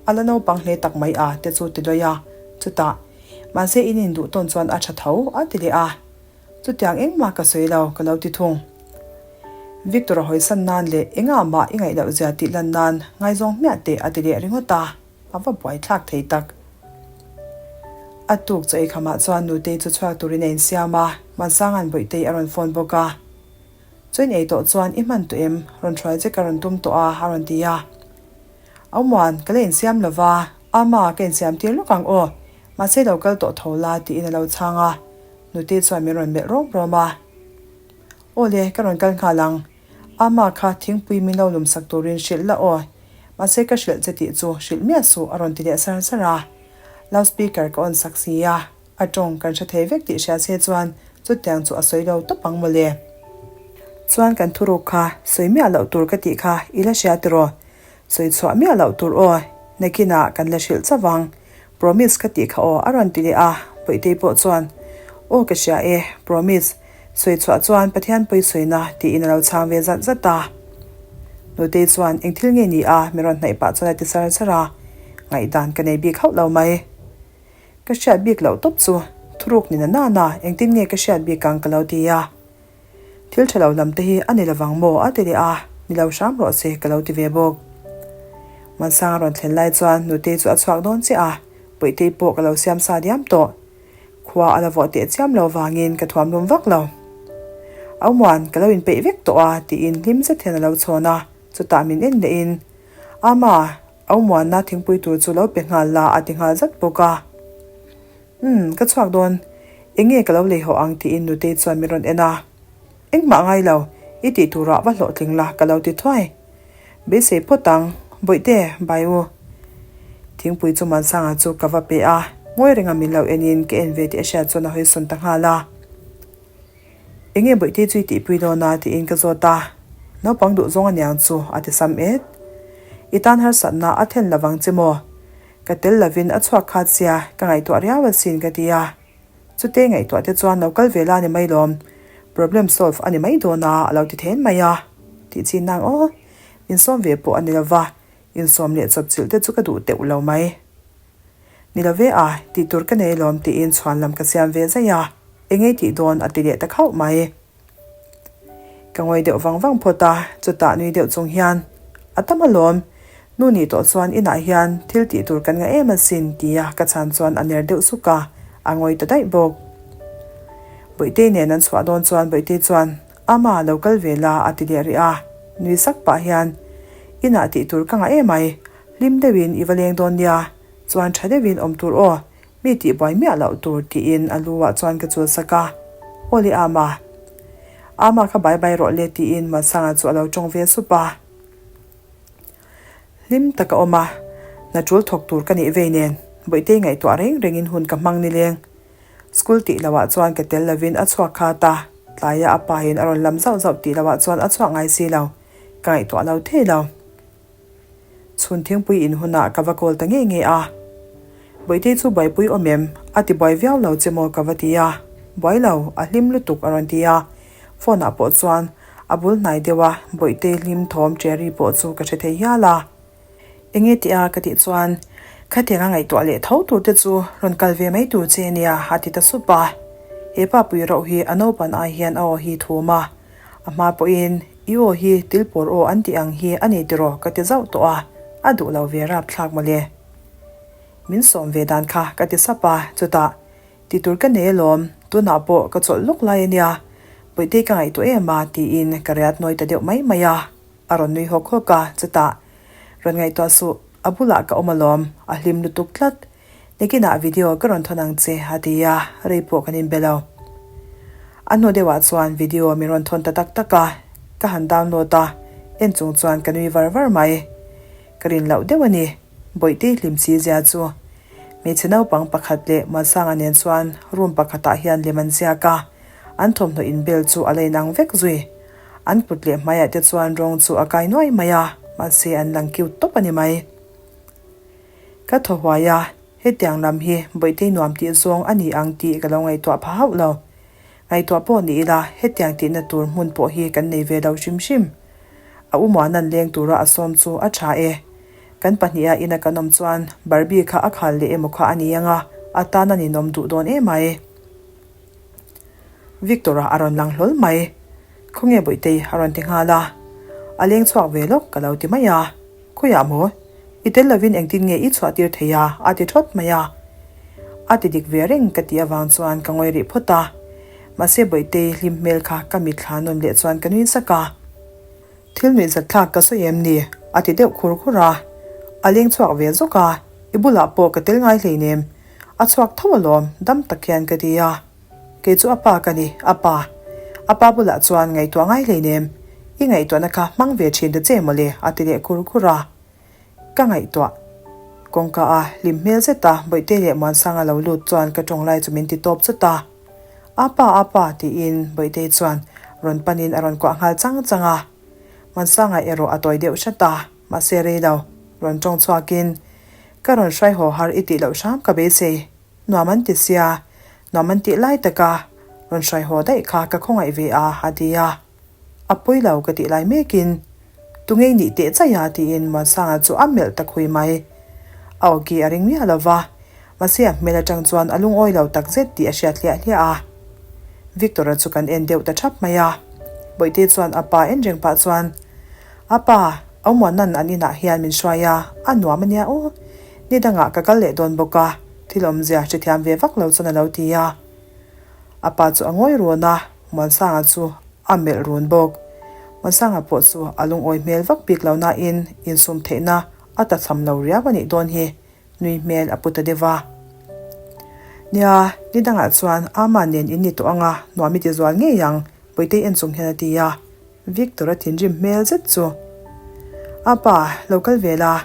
a la naupang hle tak mai a te chu ti dawi a, chutah, mahse in induh tawn chuan a tha tho a ti leh a. Chutiang engmah ka sawi lo ka lo ti thung. Victor a hawisan nan leh engah mah i ngaih loh zia tih lan nan ngaizawng hmiah teh a ti leh ringawt a, a va buaithlak thei tak. A tuk chaw eikhamah chuan Nutei chu chhuak turin a insiam a, Hmansanga'n Bawihtei a rawn phone bawk a. Chuan ei tawh chuan i hman tawh em? Rawn hruai che ka rawn tum tawh a, a rawn ti a. Aumuan, ka la insiam lo va, Ama, ka insiam tir lawk ang aw. Mahse lo kal tawh tho la, tiin a lo chhang a. Nute chuan min rawn melh rawm rawm a. Aw le, ka rawn kal nghal ang. Ama kha thingpui min lo lum sak turin hrilh la aw. Mahse ka hrilh che tih chu hrilh miah suh, a rawn ti leh sar sar a. Loudspeaker ka on sak si a. A tawng kan hre thei vek tih hria se chuan chutiang chu a sawi lo tawp ang mawle. Chuan kan thuruk kha sawi miah loh tur ka tih kha i la hria tiraw? Sawi chhuah miah loh tur aw, nakinah kan la hrilh chauh ang. Promise ka tih kha aw a rawn ti leh a, Bawihtei pawh chuan Aw ka hria e, promise, sawi chhuah chuan Pathian pawi sawina tiin a lo chhang ve zat zat a. Nutei chuan eng thil nge ni a min rawn hnaih pah chuan a ti sar sar a, ngaihdan ka nei bik hauh lo mai. Ka hriat bik loh tawp chu thuruk ni na nana engtin nge ka hriat bik ang ka lo ti a. Thil tha lo lam te hi a ni lovang maw a ti leh a, ni lo hram rawh se ka lo ti ve bawk. Mansanga rawn thlen lai chuan Nutei chu a chhuak dawn chiah a, Puihtei pawh ka lo siam sa diam tawh. Khua a la vawh teh chiam lo vangin ka thuam lum vak lo. Aumuan, ka lo inpeih vek tawh a tiin hlim zet hian a lo chhawn a, chutah min en lehin, Ama, Aumuanna thingpui tur chu lo pe nghal la a ti nghal zat bawk a. Umm, ka chhuak dawn. Eng nge ka lo lei haw ang tiin Nutei chuan min rawn en a. Engmah ngai lo, i tih turah va hlawhtling la ka lo ti thuai. Beisei phawt ang, Bawihte, bai u. Thingpui chu Mansanga chu ka va pe a, ngawi renga min lo enin ka en ve tih a hriat chuan a hawi sawn ta nghal a. Eng nge Bawihte chu i tihpui dawn a? tiin ka zawt a. Naupang duh zawng aniang chu a ti sam et. I tan harsatna a then lovang che maw? Ka tel lovin a chhuak khat sia, ka ngaihtuah riau asin ka ti a. Chute ngaihtuah te chuan lo kal ve la ni mai lawm. Problem solve a ni mai dawn a, a lo ti then mai a. Tih chin nang aw. Insawm ve pawh a ni lova, insawm leh chawpchilh te chu ka duh teuh lo mai. Ni lo ve a, tih tur ka nei lawm tiin chhuan lam ka siam ve zaih a, eng ei tih dawn a ti leh ta khauh mai. Ka ngawi deuh vang vang phawt a, chutah nui deuh chung hian, A tam alawm, Nu nih tawh chuan inah hian thil tih tur kan ngah em asin tia ka chhan chuan a ner deuh suk a, a ngawi ta daih bawk. Bawihtei nen an chhuah dawn chuan Bawihtei chuan, Ama, lo kal ve la a ti leh rih a, nui sak pah hian, Inah tih tur ka ngah em ai, hlim deuhin i va leng dawn nia, chuan tha deuhin awm tur aw, mi tih buai miah loh tur tiin a lu ah chuan ka chul sak a, Aw le Ama. Ama kha bai bai rawh le tiin Muansanga chu a lo tawng ve sup a. Hlim tak a awm a, hna tul thawk tur ka nih vei nen Bawihtei ngaihtuah reng rengin hun ka hmang nileng. School tih lohah chuan ka tel lovin a chhuak khat a, tlaia a pahin a rawn lam zauh zauh tih lohah chuan a chhuak ngai si lo, ka ngaihtuah lo thei lo. Chhun thingpui in hunah ka va call ta ngei ngei a. Bawihtei chu buaipui awm em? A ti buai viau lo che maw ka va ti a. Buai lo, a hlim lutuk a rawn ti a. Phone ah pawh chuan a bul hnai deuh a, Bawihtei hlim thawm Cherry pawh chu ka hre thei hial a. Enge tih a ka tih chuan khatiang a ngaihtuah leh tho tur te chu rawn kal ve mai tur che ania a ti ta sup a. He pa pui rauh hi a naupan ai hian a aw hi thum a. A hma pawhin i aw hi tilpawr aw an tih ang hi a ni tiraw ka ti zauh tawh a, a duh lo ve rapthlak mawle. Min sawm ve dan kha ka ti sap a, chutah ti tur ka nei alawm, tunah pawh ka chawlh lawk lai ania, Bawihtei ka ngaihtuah em a tiin ka riat nawi ta deuh mai mai a. A rawn nui hawk hawk a, chutah, Rawn ngaihtuah suh, a bulah ka awm alawm, a hlim lutuk tlat. Nikinah video ka rawn thawn ang che, a ti a, rei pawh kan inbe lo. A hnu deuhah chuan video min rawn thawn ta tak tak a, ka han download a, en chung chuan ka nui var var mai. Ka rin loh deuh a ni, Bawihtei hlim si zia chu. Hmeichhe naupang pakhat leh Muansanga nen chuan room pakhatah hian lem an ziak a, an thawmhnaw inbel chu a la inang vek zui. An kut leh hmaiah te chuan rawng chu a kai nuai mai a, mahse an lang cute tawp a ni mai. Ka thaw huai a, hetiang lam hi Bawihtei nuam tih zawng a ni ang tih ka lo ngaihtuah pha hauh lo. Ngaihtuah pawh ni ila hetiang tihna tur hmun pawh hi kan nei ve lo hrim hrim. A u Muanan leng tura a sawm chu a tha e. Kan pahniha ina kan awm chuan Barbie kha a khal leh emaw kha a ni ang a, a tan a ninawm duh dawn emai. Victor-a a rawn lang hlawl mai. Khawnge Bawihtei a rawn ti nghal a. A leng chhuak ve lawk ka lo ti mai a. Khawiah maw? I tel lovin engtin nge i chhuah tir thei a? a ti thawt mai a. A ti dik ve reng ka tih avang chuan ka ngawi rih phawt a. Mahse Bawihtei hlim hmel kha ka mitthla nawn leh chuan ka nui sak a. Thil nuihzat thlak ka sawi em ni? a ti deuh khur khur a. A leng chhuak ve zawk a. I bulah pawh ka tel ngai hleinem. A chhuak tho alawm, dam tak hian ka ti a. Kei chu a pa ka ni, a pa. A pa bulah chuan ngaihtuah ngai hleinem, i ngaihtuahna kha hmang ve thin ta che mawle a ti leh khur khur a. Ka ngaihtuah. Kawngka a hlim hmel zet a, Bawihtei leh Muansanga lo lut chuan ka tawng lai chu min ti tawp chawt a. A pa, a pa tiin Bawihtei chuan rawn panin a rawn kuah nghal chang chang a. Muansanga erawh a tawi deuh hrat a, mahse rei lo, rawn tawng chhuakin, Ka rawn hrai haw har i tih loh hram ka beisei. Nuam an ti sia, nuam an tih lai taka rawn hrai haw daih kha ka khawngaih ve a, a ti a. A pawi lo ka tih lai mekin, Tungei nih teh chaih a tiin Muansanga chu a melh ta khui mai. A awki a ring miah lo va, mahse a hmel atang chuan a lungawi lo takzet tih a hriat hliah hliah a. Victor-a chu kan en deuh ta thap mai a. Bawihtei chuan a pa en reng pah chuan, A pa, Aumuanan an inah hian min hruai a, a nuam a nia aw. Ni dangah ka kal leh dawn bawk a, thil awmzia hrethiam ve vak lo chuan a lo ti a. A pa chu a ngawi run a, Muansanga chu a melh run bawk. Muansanga pawh chu a lungawi hmel vak bik lo nain insum theihna a ta cham lo riau a nih dawn hi. Nui hmel a pu ta deuh a. Nia, ni dangah chuan Ama nen in ni tawh ang a, nuam i ti zual ngei ang, Bawihtei en chung hian a ti a. Victor a thinrim hmel zet chu. Apa, lo kal ve la.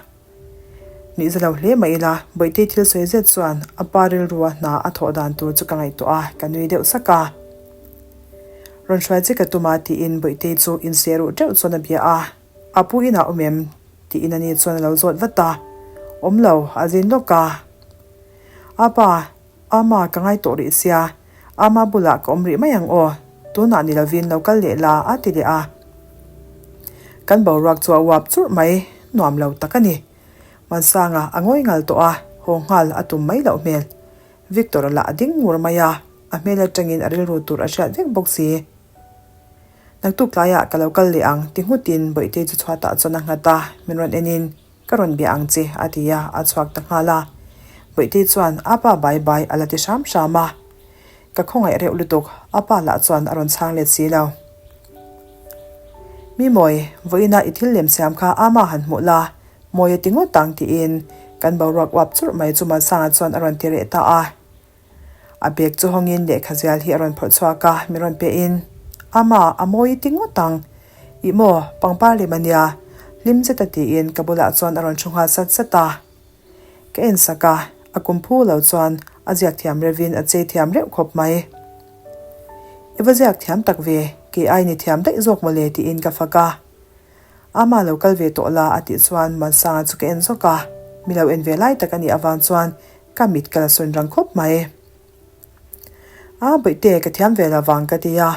Nuih za lo hle mah ila, Bawihtei thil sawi zet chuan a pa rilrua hna a thawh dan tur chu ka ngaihtuah a, ka nui deuh sak a. Rawn hruai che ka tum a tiin Bawihtei chu inseh ruh teuh chuan a bia a. A pu inah awm em? Tiin ani chuan a lo zawt vat a. Awm lo, a zin lawk a. Apa, Ama ka ngai tawh rih sia, Ama bulah ka awm rih mai ang aw, tunah ni lovin lo kal leh la a ti leh a. Kan boruak chu a uap churh mai, nuam lo tak a ni. Mansanga a ngawi ngal tawh a, haw nghal a tum mai loh hmel. Victor-a lah a ding ngur mai a, a hmel atangin a rilru tur a hriat vek bawk si. Naktuk tlaiah ka lo kal leh ang ti nghutin Bawihtei chu chhuatah chuan a nghat a, min rawn enin. Ka rawn bia ang che, a ti a, a chhuak ta nghal a. Bawihtei chuan, Apa bai bai, a la ti hram hram a. Ka khawngaih reuh lutuk, a pa lah chuan a rawn chhang let si lo. Mi mawi, vawiina i thil lem siam kha ama han hmuh la, mawi a ti ngawt ang tiin kan boruak uap churh mai chu Malsanga chuan a rawn ti reh ta a. A bag chu hawngin lehkha zial hi a rawn phawrh chhuak a, min rawn pe in, Ama, a mawi i ti ngawt ang. Ih maw, pangpar lem a nia, hlim zeta tiin ka bulah chuan a rawn thu nghal sat sat a. Ka en sak a, a kum phu lo chuan a ziak thiam reuhin a chei thiam reuh khawp mai. I va ziak thiam tak ve, kei ai ni thiam daih zawk mawle tiin ka fak a. Ama lo kal ve tawh la a tih chuan Mansanga chu ka en zawk a, mi lo en ve lai tak a nih avang chuan ka mit ka la sawn rang khawp mai. A bawihte ka thiam ve lo vang ka ti a,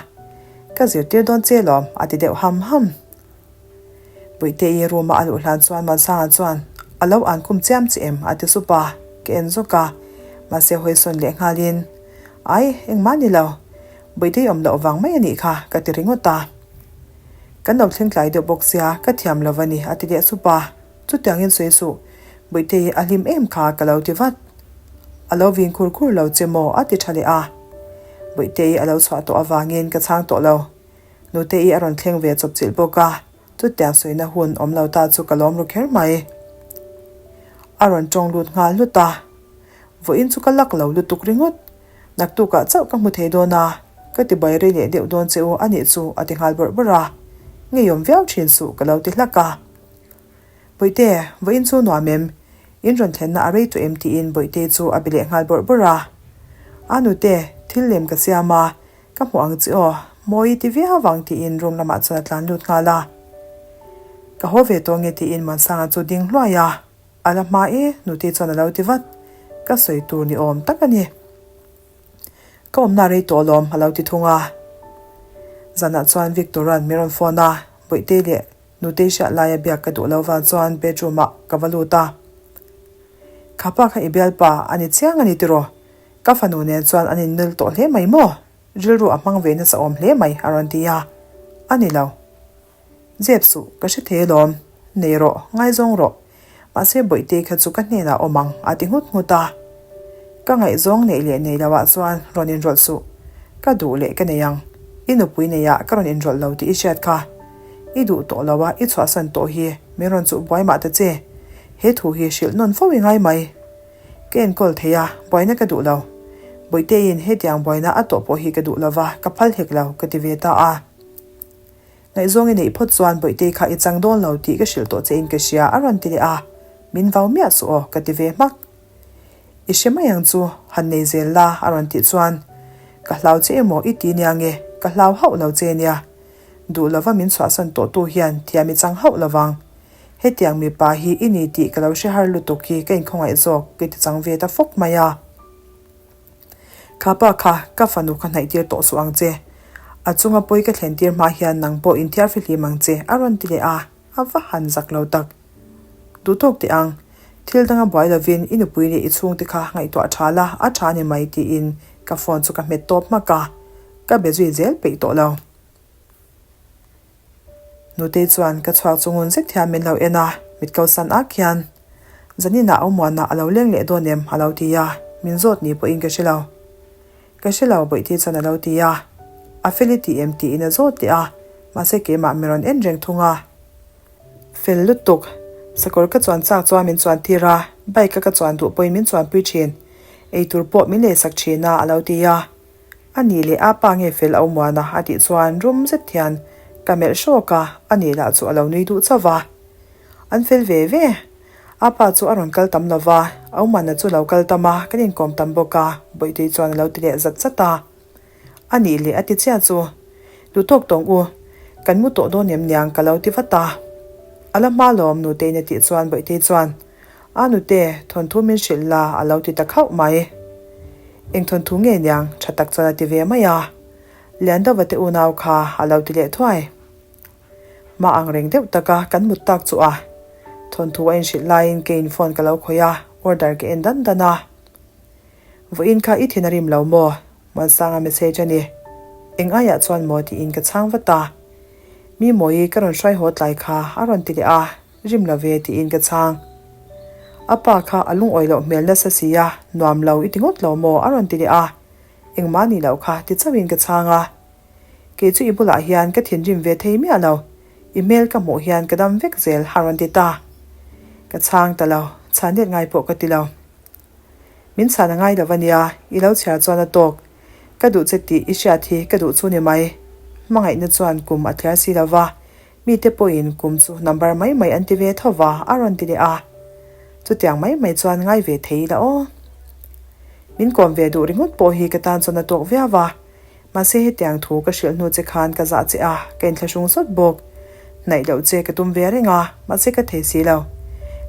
ka zirtir dawn che lawm a ti deuh ham ham. Bawihte i room a a luh hlan chuan Malsanga chuan a lo an khum chiam che em a ti sup a, ka en zawk a, mahse hawisawn leh nghalin Ai, engmah ni lo, Bawihte i awm loh vang mai a nih kha ka ti ringawt a. Kan lo thleng tlai deuh bawk sia, ka thiam lo a ni a ti leh sup a. Chutiangin sawi suh, Bawihte a hlim em kha ka lo ti vat. A lo vin khur khur lo che maw a ti tha leh a. Bawihte a lo chhuah tawh avangin ka chhang tawh lo. Nute i a rawn thleng ve chawp chilh bawk a, chutiang sawina hun awm lo ta chu ka lawm ru kher mai. A rawn tawng lut nghal hlut a, Vawiin chu ka lak lo lutuk ringawt. Naktukah chauh ka hmu thei dawn a, ka ti bai rei leh deuh dawn che u a nih chu a ti nghal bawrh bawrh a. Ngeiawm viau thin suh ka lo ti hlak a. Bawihte, vawiin chu nuam em? In rawn thlenna a rei tawh em tiin Bawihtei chu a be leh nghal bawrh bawrh a. A nute, thil lem ka siam a, ka hmuh ang che aw, mawi i ti viau vang tiin room lamah chuan a tlan lut nghal a. Ka haw ve tawh nge tiin Muansanga chu ding hluai a, a la hma e, nute chuan a lo ti vat. Ka sawi tur ni awm tak a ni. Ka awmna rei tawh alawm a lo ti thung a. Zanah chuan Victor-a'n min rawn phone a, Bawihtei leh Nutei hriat laia biak ka duh lo vang chuan bedroom ah ka va lut a. Kha pa kha i bialpa a ni chiang a ni tiraw? Ka fanu nen chuan an innel tawh hle mai maw? Rilru a hmang ve nasa awm hle mai a rawn ti a. A ni lo. Zep suh, ka hre thei alawm. Nei rawh, ngaizawng rawh. Mahse Bawihtei kha chu ka hnenah awm ang a ti nghut nghut a. Ka ngaihzawng neih leh nei loah chuan rawn inrawlh suh. Ka duh leh ka nei ang. I nupui neiah ka rawn inrawlh lo tih i hriat kha. I duh tawh lo a, i chhuahsan tawh hi min rawn chuh buai mah ta che. He thu hi hrilh nawn fo i ngai mai. Ka enkawl thei a, buaina ka duh lo. Bawihteiin hetiang buaina a tawh pawh hi ka duh lo va, ka phal hek lo ka ti ve ta a. Ngaihzawng i neih phawt chuan Bawihtei kha i chang dawn lo tih ka hrilh tawh che in ka hria a rawn ti leh a, min vau miah suh aw ka ti ve hmak. I hre mai ang chu, han nei zel la a rawn tih chuan ka hlau che emaw i ti nia nge, ka hlau hauh lo che nia. Duh lova min chhuahsan tawh tu hian thiam i chang hauh lovang. Hetiang mipa hi i ni tih ka lo hre har lutuk hi ka inkhawngaih zawk ka ti chang ve ta fawk mai a. Kha pa kha, ka fanu kha hnaih tir tawh suh ang che. A chunga pawi ka thlen tir hma hian nang pawh inthiar fihlim ang che, a rawn ti leh a, a va han zak lo tak. Duh tawk teh ang, thil danga buai lovin i nupui leh i chhungte kha ngaihtuah tha la, a tha ni mai tiin ka phone chu ka hmet tawp hmak a, ka be zui zel peih tawh lo. Nutei chuan ka chhuak chu ngun zet hian min lo en a, mit ko san ak hian, Zaninah Aumuana a lo leng leh dawn em? a lo ti a, min zawt ni pawhin ka hre lo. Ka hre lo, Bawihtei chuan a lo ti a. A fel i ti em? tiin a zawt leh a, mahse keimah min rawn en reng thung a. Fel lutuk, sakawr ka chuan chak chuan min chuan tir a, bike a ka chuan duh pawhin min chuanpui thin, eitur pawh min leisak thin a, a lo ti a. A nih leh a pa nge fel au muana a tih chuan rum zet hian ka melh hrawk a, a nih lah chu a lo nui duh chauh va. An fel ve ve. A pa chu a rawn kal tam lo va, au muana chu lo kal tam a, kan inkawm tam bawk a, Bawihtei chuan a lo ti leh zat zat a. A nih leh a ti chiah chu, Duh tawk tawng u, kan mu tawh dawn em niang ka lo ti vat a. A la hma lawm Nutei'n a tih chuan Bawihtei chuan, A nute, thawnthu min hrilh la a lo ti ta khauh mai. Eng thawnthu nge niang tha tak chuan a ti ve mai a. Liandova te unau kha a lo ti leh thuai. Hma ang reng deuh taka kan mut tak chu a. Thawnthu a inhrilh laiin keiin phone ka lo khawih a, order ka en dan dan a. Vawiin kha i thin a rim lo maw? Muansanga message a ni. Eng aiah chuan maw tiin ka chhang vat a. Mi Mawi ka rawn hruai haw tlai kha a rawn ti leh a. Rim lo ve tiin ka chhang. A pa kha a lungawi loh hmel nasa si a, nuam lo i ti ngawt lo maw? a rawn ti leh a. Engmah nih loh kha ti chauhin ka chhang a. Kei chu i bulah hian ka thinrim ve thei miah lo, i hmel ka hmuh hian ka dam vek zel a rawn ti ta. Ka chhang ta lo, chhan let ngai pawh ka ti lo. Min chhan a ngai lo a nia, i lo chhiar chuan a tawk. Ka duh che tih i hriat hi ka duh chu ni mai. Hmangaihna chuan kum a thliar si lo va, mite pawhin kum chu number mai mai an ti ve tho va a rawn ti leh a. Chutiang mai mai chuan ngai ve thei ila aw. Min kawm ve duh ringawt pawh hi ka tan chuan a tawk viau va, Mahse hetiang thu ka hrilh hnu che khan ka zah che a, ka inthlahrung sawt bawk. Hnaih loh che ka tum ve reng a, mahse ka thei si lo.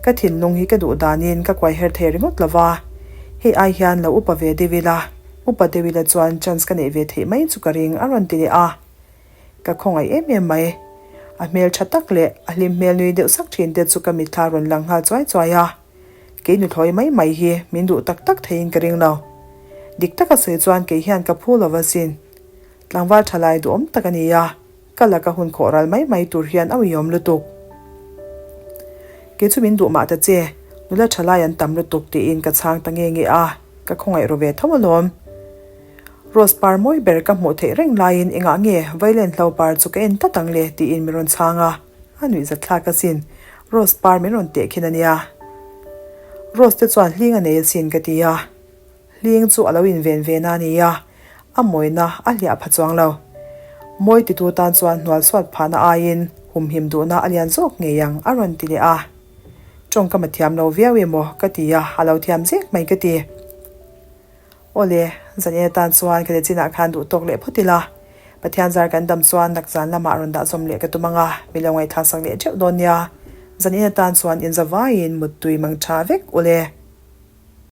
Ka thinlung hi ka duh danin ka kuai her thei ringawt lo va, hei ai hian lo upa ve deuh ila, upa deuh ila chuan chance ka neih ve theih mai chu ka ring a rawn ti leh a. Ka khawngaih em em mai. A hmel tha tak leh a hlim hmel nui deuh sak thin te chu ka mitthla rawn lang nghal chuai chuai a. Kei nuthlawi mai mai hi min duh tak tak theiin ka ring lo. Dik taka sawi chuan kei hian ka phu lo va sin. Tlangval tha lai duhawm tak a ni a, ka laka hun khawh ral mai mai tur hian a uiawm lutuk. Kei chu min duh mah ta che, nula tha lai an tam lutuk tiin ka chhang ta nge nge a, ka khawngaih ru ve tho alawm. Rose par mawi ber ka hmuh theih reng laiin engah nge Vailen hlo par chu ka en tlat ang le tiin min rawn chhang a. A nuih zat thlak asin, Rose par min rawn teh khin a nia. Rose te chuan hling a nei asin ka ti a. Hling chu a lo inven ve na a ni a, a mawina a hliah pha chuang lo. Mawi titu tan chuan hnual chhuat phahna aiin humhim duhna a lian zawk ngei ang a rawn ti leh a. Tawngkam a thiam lo viau emaw ka ti a, a lo thiam zek mai ka ti. Awle, zan en atan chuan ka lechinah khan duh tawk leh phawt ila. Pathian zar kan dam chuan nak zan lamah rawn dah zawm leh ka tum ang a, mi lo ngaihthlak sak leh teuh dawn nia. Zan en atan chuan inzavaiin muttui mang tha vek ule.